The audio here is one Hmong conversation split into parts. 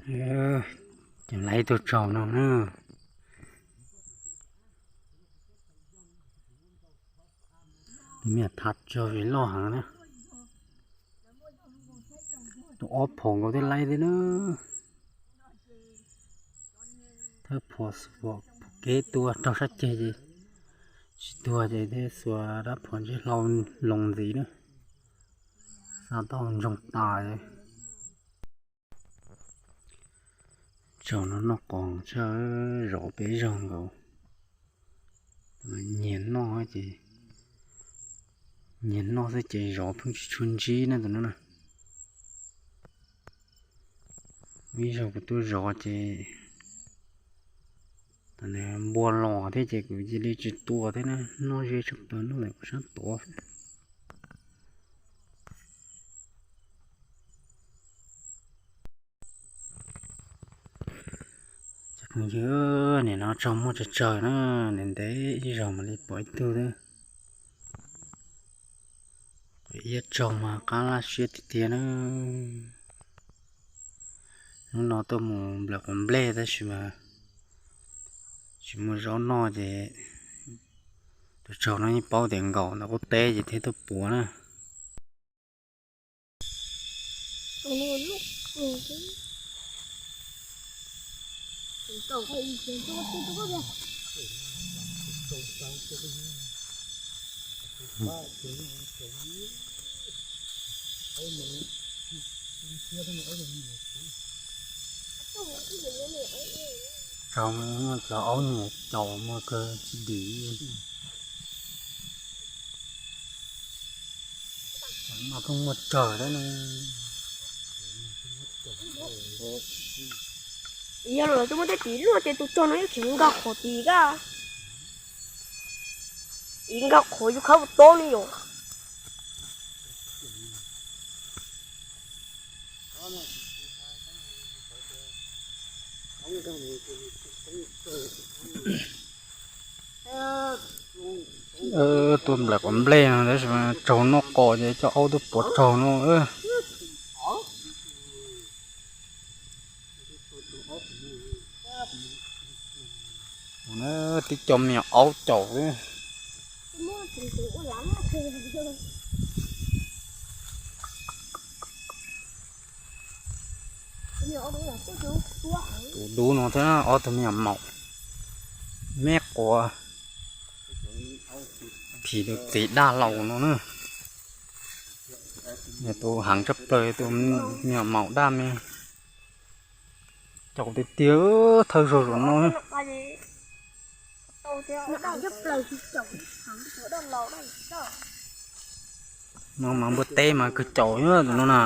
Ces lawv ib tug tsaug no na. Tus me nyuam thav tsawg vim loj heev na. Tus ob phom nkaus thiaj laib thiab na. Thawb phom kev tua raug sab ceg ces tsis tuag ces thiaj xuas dab phom ntsej hlau loo ntxiv na. Xa tau ntsoog tas. Tsaug no noj qos tshaj, zov peb zaug nkaus. Nyias noj ces, nyias noj xwb ces zov pheej tsis tshua ntsib na tus no na. Ib zaug kuv tuaj zov ces npua los thiab ces kuv cia li tsis tua thiab na, noj ze tshaj plaws noj ntawm kuv sab tod. Cov phooj ywg, nim no tsaug muaj tsawg tsawg na, ntev ntev ib zaug mam li pom ib tug xwb. Iab tsaug mas qab laj siab tiag tiag na. Hnub no tuaj mus nplawm quav nplej tab sis mas tsis muaj zaub noj ces tus tsaug no yeej paub tias nkaum ntawm qub teb ces thiaj tuaj puav na. Tsaug, muaj cov aub nyiam caum muaj kawg tsis dim. Mas pheej muaj tsawg thiab na. Yog lawv twb muab tej tiv luaj ces tus tsaug no yeej tseem nkag qhov tiv kab. Ib nkag qhov yus khawb ua tob li yom. Tuaj nplawm quav nplej no tab sis mas tsaug noj qos ces coj aub tuaj puav tsaug no. Tib co me nyuam aub caum xwb. Tus dub no thiab ob tug me nyuam maum, me quav phim tus txiv daj laus no na. Yog tus heev tshaj plaws tus me nyuam maum daj me. Caum tiag tiag, thawj zaug zaum no. No mas npua teb mas kawg caum nyob tus no na.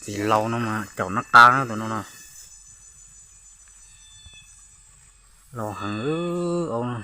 Txiv laus no mas caum nab qab na tus no na. Laus heev aub no.